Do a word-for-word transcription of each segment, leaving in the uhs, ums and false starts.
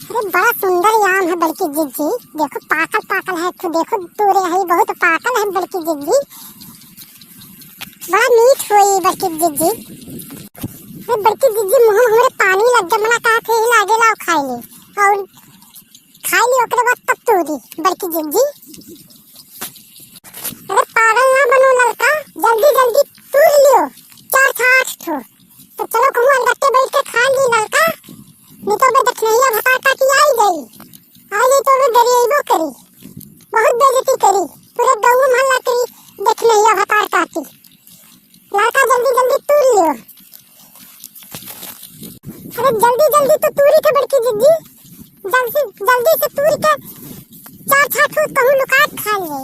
अरे, बड़ा सुंदर आम है बड़की जिज्जी। देखो, पाकल पाकल है, तू देखो, तोरे है, बहुत पाकल है बड़की जिज्जी। बड़ा मीठ होई बड़की जिज्जी। अरे बड़की जिज्जी, मुँह में हमरे पानी लग गया, मना कहा थे ही लागे, लाओ खाई ली। और खाई ली, ओकरे बाद तब तूरी बड़की जिज्जी। अरे पागल ना बनो ललका, जल्दी जल्दी तूर लियो, चार ठो आठ ठो। तो चलो कहूँ अलगट्टे बैठ के खा ली ललका, नहीं तो बे दखिनैया भतार काटी आई गई। आई गई तो बे गरियाइबो करी, बहुत बेइज्जती करी, पूरे गाँव मोहल्ला करी दखिनैया भतार काटी। ललका जल्दी जल्दी तूर लियो। अरे जल्दी जल्दी तो तूरी थे बड़की जिज्जी, जल्दी जल्दी से तूर के चार छह ठो कहूँ लुकात खा लिए।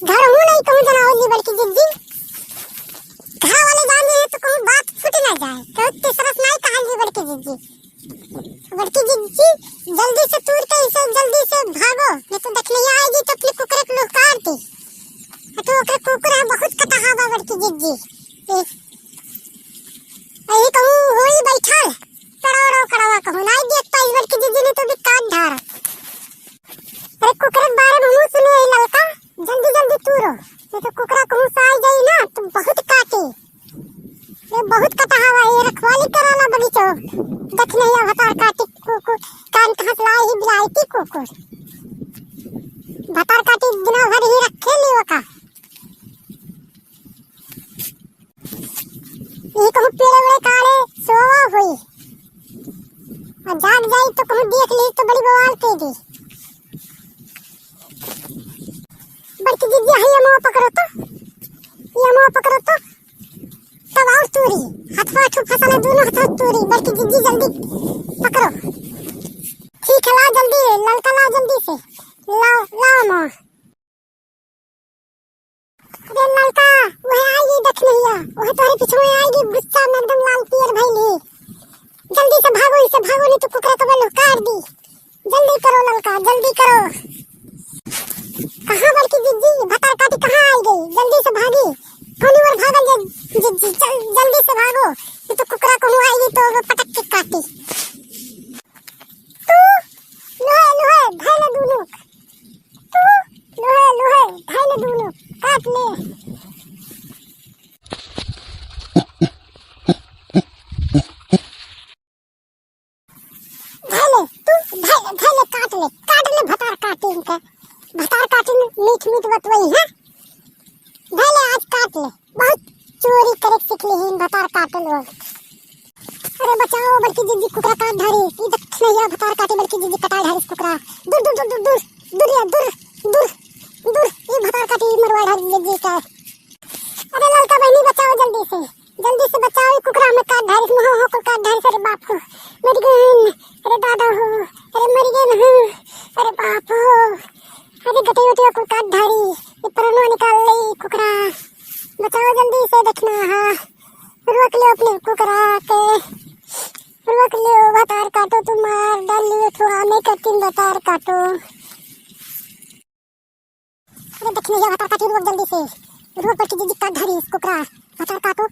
घर हूँ नहीं कहूँ जनावली बड़की जिज्जी, घर वाले जान लिए तो कहूँ बात फूट ना जाए, कहूँ तीसरा से नहीं कहा ली बड़की जिज्जी। बड़की जिज्जी, जल्दी से तूर के इसे जल्दी से भागो, नहीं तो दखिनैया आएगी तो अपने कुकरे को लुकार दी। आ तो ओकरे कुकुर है बहुत कटहा बा बड़की जिज्जी। ए, यही कहूँ होई बैठल, कड़ाड़ो कड़ावा कहूँ, नहीं देख पाई बड़की जिज्जी, नहीं तो भी काट धार। अरे कुकरे के बारे में हमहूँ सुने हई ललका, जल्दी जल्दी तूरो, नहीं तो कुकरा कहूँ से आई जाई ना तो बहुत काटी। ये बहुत कटहा बा, ये रखवाली कराला बगीचो। दखिनैया भतार काटी कुकुर, कान कहाँ से लाई ही बिलायती कुकुर। भतार काटी दिना भर ही रखे लियो का। ये कहूँ पेड़ वेड़ काड़े सोवा हुई। और जाग जाई तो कहूँ देख ली तो बड़ी बवाल के दी। बड़की जिज्जी, ये मुँह पकड़ो तो, ये मुँह पकड़ो तो। तब और तूरी, हथवा छू फसले, दोनों हथवा तूरी, बड़की जिज्जी जल्दी पकड़ो। ठीक है, लाओ जल्दी, ललका लाओ जल्दी से, लाओ, लाओ माँ। अरे ललका, वह आएगी दखिनैया, वह तोहरे पीछे आएगी, गुस्सा में एकदम लाल पियर भइली। जल्दी से भागो, इसे भागो, नहीं तो कुकरा कबल उकार दी। जल्दी करो ललका, जल्दी करो। कहाँ बड़की जिज्जी, भतार काटी कहाँ आई गई? जल्दी से भागी। कौनी ओर भागल जे जिज्जी, चल जल्दी से भागो। ये तो कुकरा कहूँ आई गई तो वो पटक के काटी। तू लोहे लोहे धैले दूनो। तू लोहे लोहे धैले दूनो। काट ले। धैले, तू धैले, धैले काट ले, काट ले भतार काटी इनके। भतार काटी मीठ मीठ बतवई है। धैले आज काट ले, बहुत चोरी करे सीख ली इन भतार काटो लोग। अरे बचाओ बड़की जिज्जी कुकरा काट धारी, ई दखिनैया भतार काटी बड़की जिज्जी कटाई धारी कुकरा। दूर, दूर, दूर, दूर, दूर, दूर, दूर, दूर, ई भतार काटी मरवा धारी जिज्जी का। अरे ललका बहिनी बचाओ जल्दी से, जल्दी से बचाओ, ई कुकरा में काट धारी, मुँह हो कुल काट धारी, अरे बाप हो, मर गए, अरे दादा हो, अरे मर गए हो, अरे बाप हो, अरे गटे उटिया कुल काट धारी, ये परनवा निकाल ले ई कुकरा, बचाओ जल्दी से, देखना हा, रोक लियो अपने कुकरा के, रोक लियो, भतार काटो, तू मार डाल लियो, थुआ में कटिन भतार काटो। अरे दखिनैया भतार काटी, रोक जल्दी से, रोक बड़की जिज्जी काट धारी कुकरा, भतार काटो।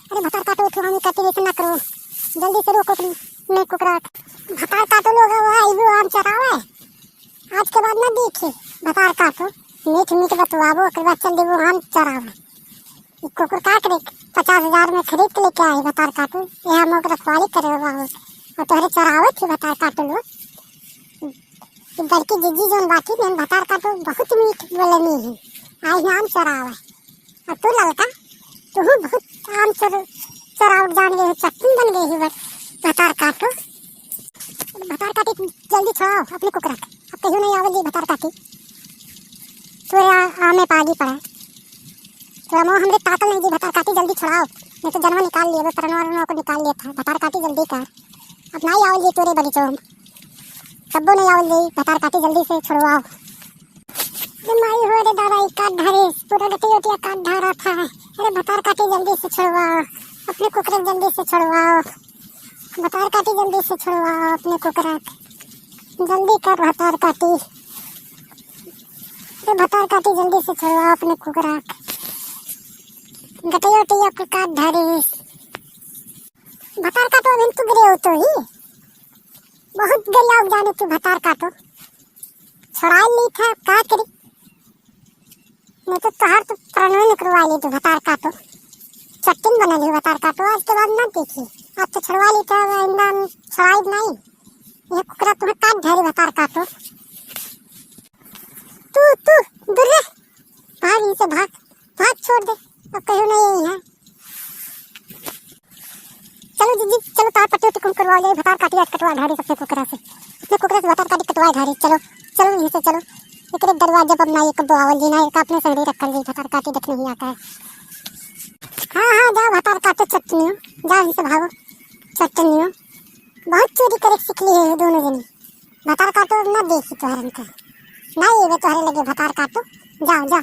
अरे भतार काटो, तू हमें काटी ऐसे ना करो, जल्दी से रोको अपने कुकरा। भतार काटो लोग, वो आई वो आम चरावे, आज के बाद ना देखे। भतार काटो, मीठ मीठ बतवाबो, ओकर बाद चल देबो आम चरावे। ई कुकुर का करे, पचास हजार में खरीद के लेके आए भतार काटो, ये हम ओकर रखवाली करे बाबू, और तोहरे चरावे थी भतार काटो लोग। ई बड़की जिज्जी जौन बाटी में भतार काटो बहुत मीठ बोले नहीं है, आई नाम चरावे। और तू ललका, तू बहुत आम चर-, चरावट जान गए हो, चट्टन बन गए हो बस। भतार काटो, भतार काटी जल्दी छोड़ाओ अपने कुकरा के, अब कहियो नहीं आवल जी भतार काटी। तोरे आ-, आमे पागी पड़ा। तोरा मुँह हमरे ताकल नहीं जी भतार काटी, जल्दी छोड़ाओ, नहीं तो जनवा निकाल लिए, परनवा को निकाल लिया था। भतार काटी जल्दी कर, अब नहीं आवल जी तोरे बगीचो में। कब्बो नहीं आवल जाई, भतार काटी जल्दी से छुड़वाओ। अरे माई हो रे दादा, ई काट धारे, पूरा गटी उटिया काट धारा था। अरे भतार काटी जल्दी से छुड़वाओ, अपने कुकरा जल्दी से छुड़वाओ। भतार काटी जल्दी से छुड़वाओ अपने कुकरा। जल्दी कर भतार काटी। अरे भतार काटी जल्दी से छुड़वाओ अपने कुकरा। गटी उटिया कुल काट धारे। भतार काटो अभी तू गिरे हो तो ही। बहुत गरिया जाने तू भतार काटो। छोड़ाइ ली था, का करी? नहीं तो तोहार तो प्रणवे निकलवा ली तू भतार काटो। चट्टिन बनल ही भतार काटो, आज के बाद ना देखी। अब तो छोड़वा ली था, आइंदा हम छोड़ाई नहीं। ये कुकरा तुम्हें काट ढारी भतार काटो। तू, तू, दूर रह। भाग इनसे, भाग। भाग, छोड़ दे। अब कहियो नहीं यही है। चलो जीजी, चलो तार पट्टी उट्टी कम करवाओ, ये भतार काटी आज कटवा ढारी सबसे कुकरा से। अपने कुकरा से भतार काटी कटवा ढारी, चलो, चलो यहीं से चलो। एकरे दरवाजा पर ना एक बोआवल जी ना, एक अपने संगे रखल जी, भतार काटी देख नहीं आता है। हाँ, हाँ, जाओ भतार काटो चट्टनियो, जाओ यहीं से भागो चट्टनियो। बहुत चोरी करे सीख ली है ये दोनों जनी। भतार काटो ना देखी तोहरन का, ना ये तोहरे लगे भतार काटो, जाओ, जाओ।